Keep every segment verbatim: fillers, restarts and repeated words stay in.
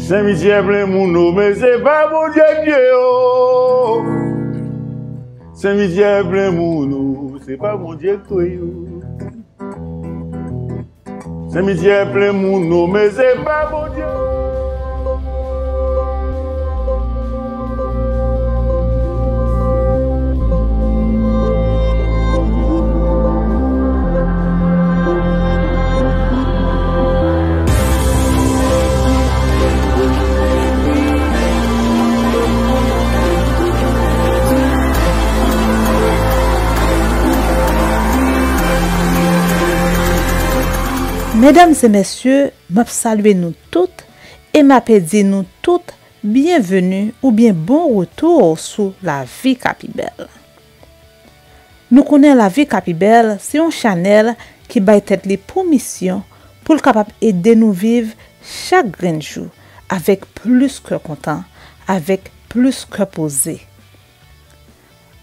Senmityè plen moun o, men se pa Bondye k dye yo. Senmityè plen moun o, se pa Bondye k touye yo. Senmityè plen moun o, men se pa Bondye. Medam e mesye, m ap salye nou tout e m ape di nou tout byenveni oubyen bon retou sou Lavi Ka Pi Bèl. Nou konnen Lavi Ka Pi Bèl se yon chanèl ki bay tèt li pou misyon pou l kapab ede nou viv chak grenn jou avèk plis kè kontan, avèk plis kè poze.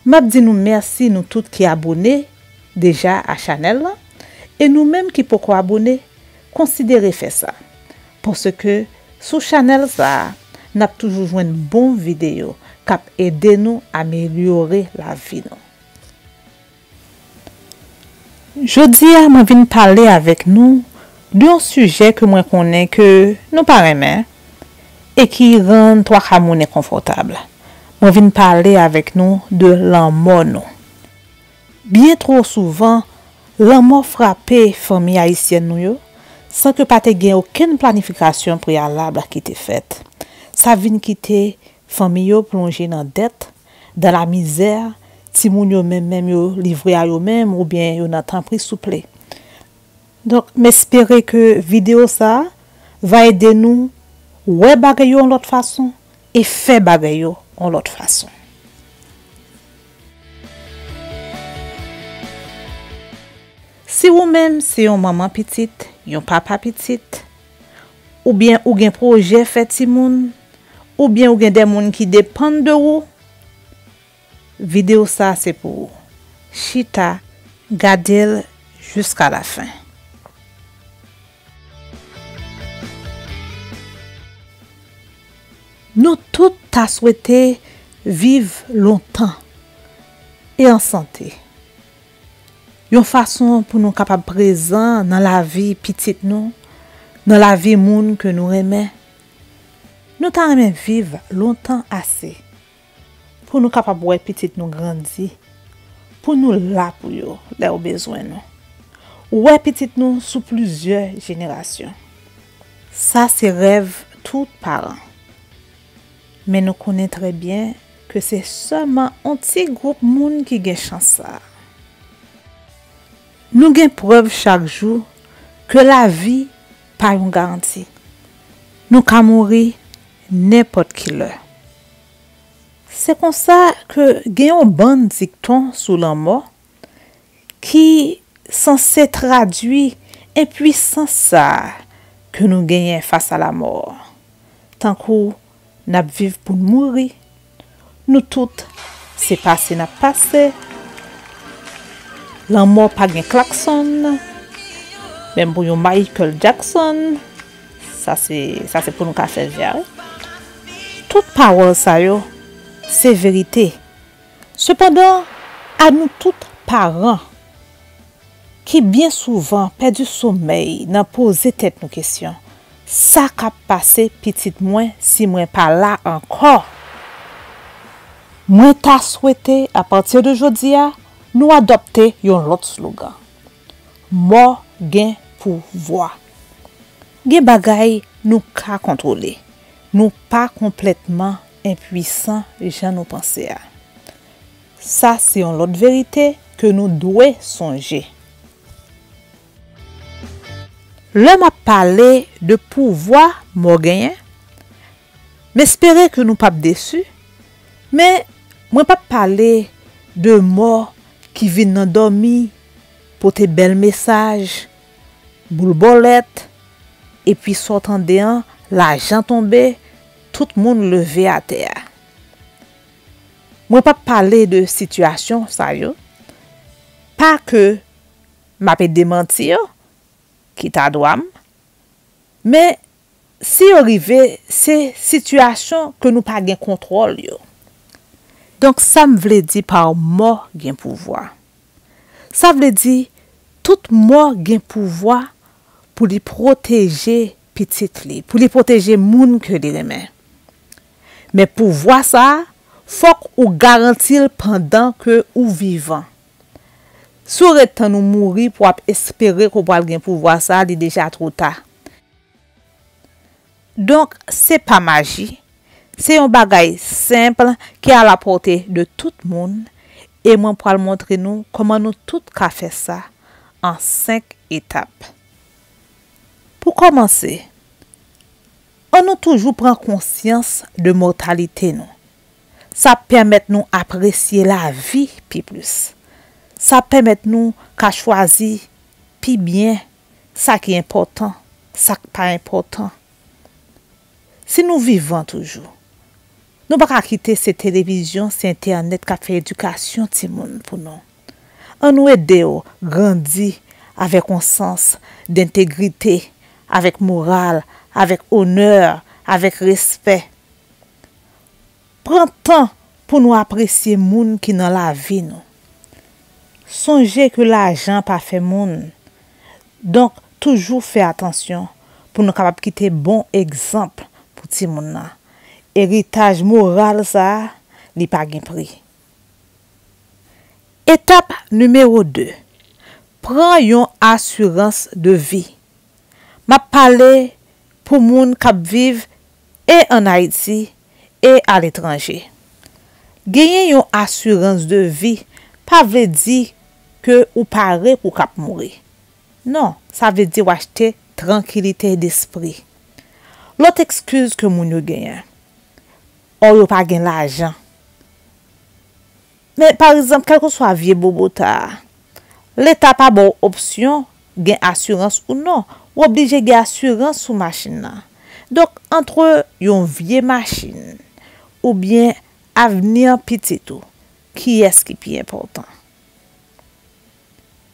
M ap di nou mèsi nou tout ki abòne deja a chanèl lan, e nou menm ki poko abòne, konsidere fè sa. Paske sou chanèl sa a, n ap toujou jwenn bon videyo k ap ede nou amelyore lavi nou. Jodi a, mwen vin pale avèk nou de yon sijè ke mwen konnen ke nou pa renmen e ki rann twa ka moun enkonfòtab. Mwen vin pale avèk nou de lanmò nou. Byen twò souvan, lanmò frape fanmi ayisyèn nou yo san ke pa te gen okenn planifikasyon preyalab ki te fèt. Sa vin kite fanmi yo plonje nan dèt, dans la misère, timoun yo menm menm yo livre a yo menm oubyen yo nan tanpri souple. Donk, m espere ke videyo sa a va ede nou wè bagay yo yon lòt fason e fè bagay yo yon lòt fason. Si ou menm se yon manman pitit, yon papa pitit, oubyen ou gen pwojè fè timoun, oubyen ou gen de moun ki depann de ou, videyo sa a se pou ou. Chita, gade l jiska lafen. Nou tout ta swete viv lontan e an sante. Yon fason pou nou kapab prezan nan lavi pitit nou, nan lavi moun ke nou renmen. Nou ta renmen viv lontan ase pou nou kapab wè pitit nou grandi, pou nou la pou yo lè yo bezwen nou. Wè pitit nou sou plizyè jenerasyon. Sa se rèv tout paran. Men nou konnen trè byen ke se sèlman yon ti gwoup moun ki gen chans sa a. Nou gen prèv chak jou ke lavi pa yon garanti. Nou ka mouri nenpòt ki lè. Se konsa ke gen yon bann dikton sou lanmò ki sanse tradui enpwisans sa a ke nou genyen fas a lamò. Tankou n ap viv pou n mouri, nou tout se pase n ap pase, lanmò pa gen klaksonn, menm pou yon Michael Jackson, sa se, sa se pou nou ka fè vyare. Tout pawòl sa yo, se verite. Sepandan, a nou tout paran ki byen souvan pèdi somèy nan poze tèt nou kesyon, sa k ap pase pitit mwen si mwen pa la ankò? Mwen ta swete, apati de jodi a, nou adopte yon lòt slogan. Mò gen pouvwa. Gen bagay nou ka kontwole. Nou pa konplètman enpwisan jan nou panse a. Sa se yon lòt verite ke nou dwe sonje. Lè m ap pale de pouvwa mò genyen, m espere ke nou p ap desi, men mwen p ap pale de mò ki vin nan dòmi, pote bèl mesaj, boul bòlèt, epi sa w tande an, lajan tonbe, tout moun leve atè a. Mwen p ap pale de sitiyasyon sa yo, pa ke m ape demanti yo, ki ta dwa m, men Si yo rive, se sitiyasyon ke nou pa gen kontwòl yo. Donk, sa m vle di pa mò gen pouvwa? Sa vle di, tout mò gen pouvwa pou li pwoteje pitit li, pou li pwoteje moun ke li renmen. Men pouvwa sa a, fòk ou garanti l pandan ke ou vivan. Si w ret tann ou mouri pou w ap espere ke w pral gen pouvwa sa a, li deja twò ta. Donk, se pa maji, se yon bagay senp ki a la pòte de tout moun, e mwen pral montre nou kòman nou tout ka fè sa an senk etap. Pou kòmanse, ann nou toujou pran konsyans de mòtalite nou. Sa ap pèmèt nou apresye lavi pi plis. Sa ap pèmèt nou ka chwazi pi byen sa ki enpòtan, sa k pa enpòtan. Si nou vivan toujou, nou pa ka kite se televizyon, se entènèt k ap fè edikasyon timoun pou nou. Ann nou ede yo grandi avèk yon sans dentegrite, avèk moral, avèk onè, avèk respè. Pran tan pou nou apresye moun ki nan lavi nou. Sonje ke lajan pa fè moun. Donk, toujou fè atansyon pou nou kapab kite bon egzanp pou timoun nan. Eritaj moral sa a, li pa gen pri. Etap nimewo de, pran yon asirans de vi. M ap pale pou moun k ap viv e ann Ayiti e aletranje. Genyen yon asirans de vi pa vle di ke ou pare pou w k ap mouri. Non, sa vle di w achte trankilite despri. Lòt ekskiz ke moun yo genyen, o, yo pa gen lajan. Men, pa egzanp, kèlkeswa vye bobo ta a, Leta pa ba w opsyon gen asirans ou non. Ou oblije gen asirans sou machin nan. Donk, antre yon vye machin oubyen avni pitit ou, kiyès ki pi enpòtan?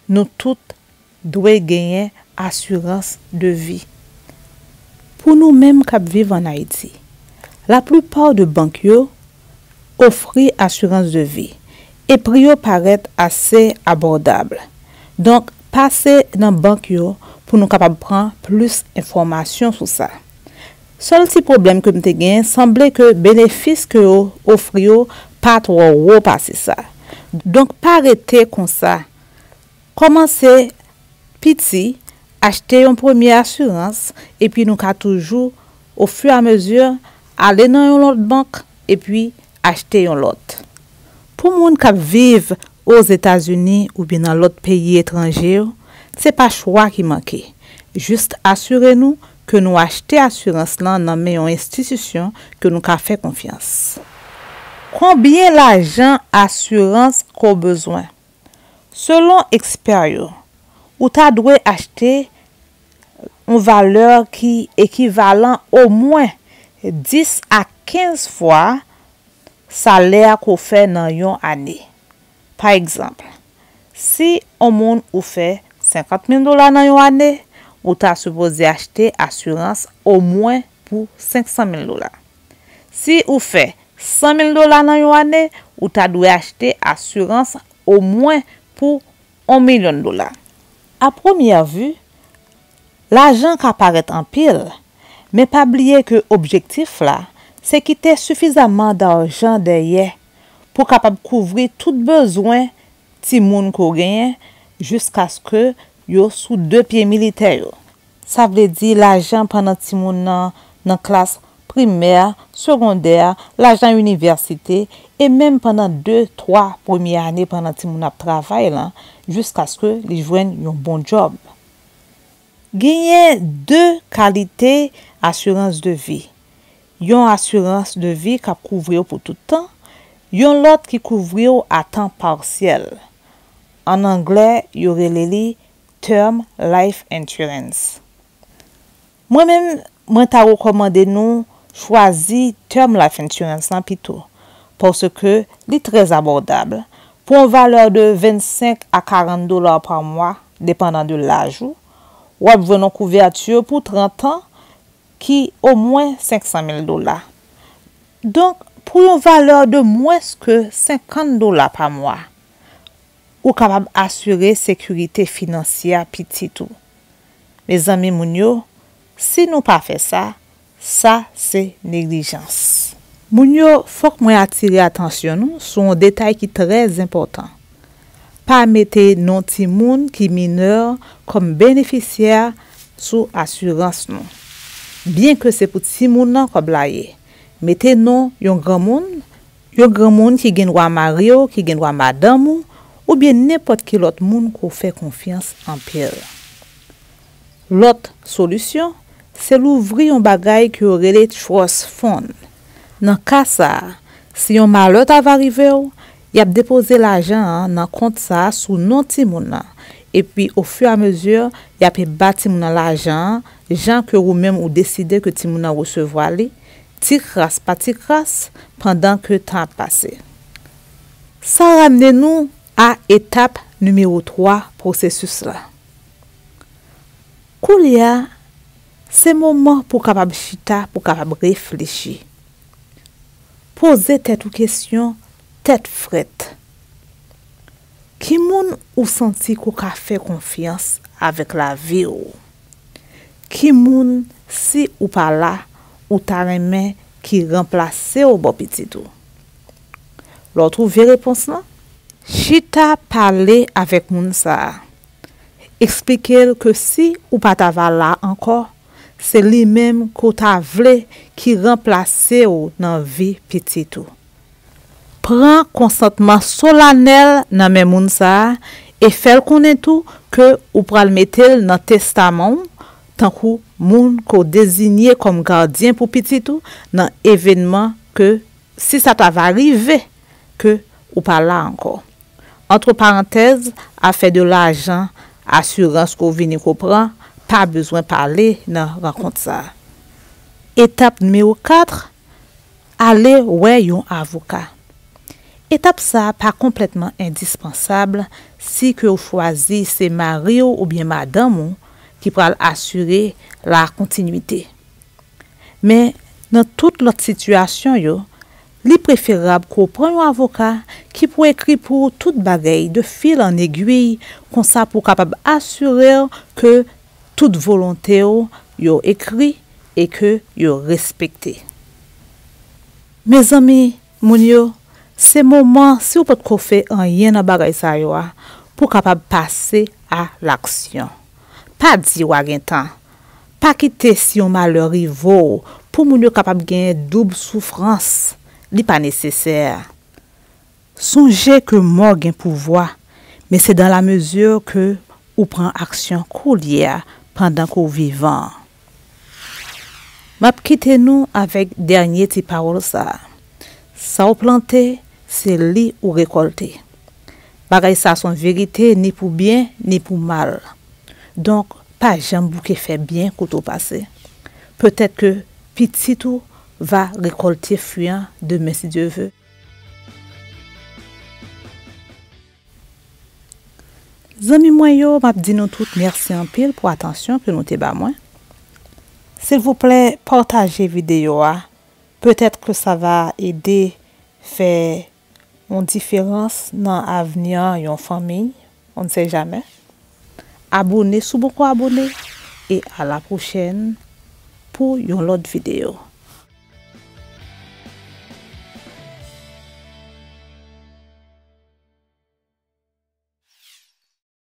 Nou tout dwe genyen asirans de vi. Pou nou menm k ap viv ann Ayiti, laplipa de bank yo ofri asirans de vi e pri yo parèt ase abòdab. Donk, pase nan bank yo pou nou kapab pran plis enfòmasyon sou sa. Sèl ti pwoblèm ke m te genyen, sanble ke benefis ke yo ofri yo pa twò wo pase sa. Donk, pa rete konsa. Kòmanse piti, achte yon premye asirans, epi nou ka toujou, ofiramezi, ale nan yon lòt bank, epi achte yon lòt. Pou moun k ap viv Ozetazini oubyen nan lòt peyi etranje yo, se pa chwa ki manke. Jis asire nou ke nou achte asirans lan nan men yon enstitisyon ke nou ka fè konfyans. Konbyen lajan asirans ke w bezwen? Selon ekspè yo, ou ta dwe achte yon valè ki ekivalan omwen dis a kenz fwa salè ke w fè nan yon ane. Pa egzanp, si yon moun ou fè senkant mil dola nan yon ane, ou ta sipoze achte asirans omwen pou senk san mil dola. Si ou fè san mil dola nan yon ane, ou ta dwe achte asirans omwen pou yon milyon dola. A premyè vi, lajan ka parèt anpil, men pa bliye ke objektif la, se kite sifizaman dajan dèyè pou kapab kouvri tout bezwen timoun ke w genyen jiskaske yo sou de pye militè yo. Sa vle di lajan pandan timoun nan nan klas primè, segondè, lajan inivèsite, e menm pandan de, twa premye ane pandan timoun ap travay lan, jiskaske li jwenn yon bon djòb. Genyen de kalite asirans de vi. Yon asirans de vi k ap kouvri w pou tout tan, yon lòt ki kouvri w a tan pasyèl. An anglè, yo rele li Term Life Insurance. Mwen menm, mwen ta rekòmande nou chwazi Term Life Insurance lan pito, paske li trè abòdab. Pou yon valè de vennsenk a karant dola pa mwa, depandan de laj ou, w ap jwenn yon kouvèti pou trant an, ki omwen senk san mil dola. Donk, pou yon valè de mwens ke senkant dola pa mwa, ou kapab asire sekirite finansyè pitit ou. Mezanmi, moun yo, si nou pa fè sa, sa se neglijans. Moun yo, fòk mwen atire atansyon nou sou yon detay ki trè enpòtan. Pa mete non timoun ki minè kòm benefisyè sou asirans nou. Byenke se pou timoun nan kòb la ye, mete non yon granmoun, yon granmoun ki gen dwa mari w, ki gen dwa madanm ou, oubyen nenpòt ki lòt moun ke w fè konfyans anpil. Lòt solisyon, se louvri yon bagay ke yo rele trust fund. Nan ka sa a, si yon malè ta va rive w, y ap depoze lajan an nan kont sa a sou non timoun nan. Epi, ofiramezi, y ap ba timoun nan lajan an, jan ke ou menm ou deside ke timoun nan resevwa li, ti kras pa ti kras, pandan ke tan ap pase. Sa ramne nou a etap nimewo twa pwosesis la. Koulye a, se moman pou w kapab chita, pou w kapab reflechi. Poze tèt ou kesyon, tèt frèt. Ki moun ou santi ke w ka fè konfyans avèk lavi w? Ki moun, si ou pa la, ou ta renmen ki ranplase w bò pitit ou? Lè w twouve repons lan, chita pale avèk moun sa a. Eksplike l ke si ou pa ta va la ankò, se li menm ke w ta vle ki ranplase w nan vi pitit ou. Pran konsantman solanèl nan men moun sa a e fè l konnen tou ke ou pral mete l nan testaman w tankou moun ke w deziye kòm gadyen pou pitit ou nan evènman ke si sa ta va rive ke ou pa la ankò. Antre parantèz, afè de lajan, asirans ke w vini ke w pran, pa bezwen pale nan rankont sa a. Etap nimewo kat, ale wè yon avoka. Etap sa a pa konplètman endispansab si ke w chwazi se mari w oubyen madanm ou ki pral asire la kontinwite. Men, nan tout lòt sitiyasyon yo, li preferab ke w pran yon avoka ki pou ekri pou ou tout bagay de fil an egwi, konsa pou w kapab asire w ke tout volonte w yo ekri e ke yo respekte. Mezanmi, moun yo, se moman, si w potko fè anyen nan bagay sa yo a, pou w kapab pase a laksyon. Pa di w a gen tan. Pa kite si yon malè rive w pou moun yo kapab genyen doub soufrans. Li pa nesesè. Sonje ke mò gen pouvwa, men se dans la mesure ke ou pran aksyon koulye a pandan ke w vivan. M ap kite nou avèk dènye ti pawòl sa a. Sa w plante, se li ou rekòlte. Bagay sa a se yon verite ni pou byen, ni pou mal. Donk, pa janm bouke fè byen kote w pase. Petèt ke pitit ou va rekòlte fwi an demen, si Dye ve. Zanmi mwen yo, m ap di nou tout mèsi anpil pou atansyon ke nou te ba mwen. Silvouplè, pataje videyo a. Petèt ke sa va ede fè yon diferans nan avni yon fanmi, on ne sait jamais. Abone si w poko abone, e a la pwochèn pou yon lòt videyo.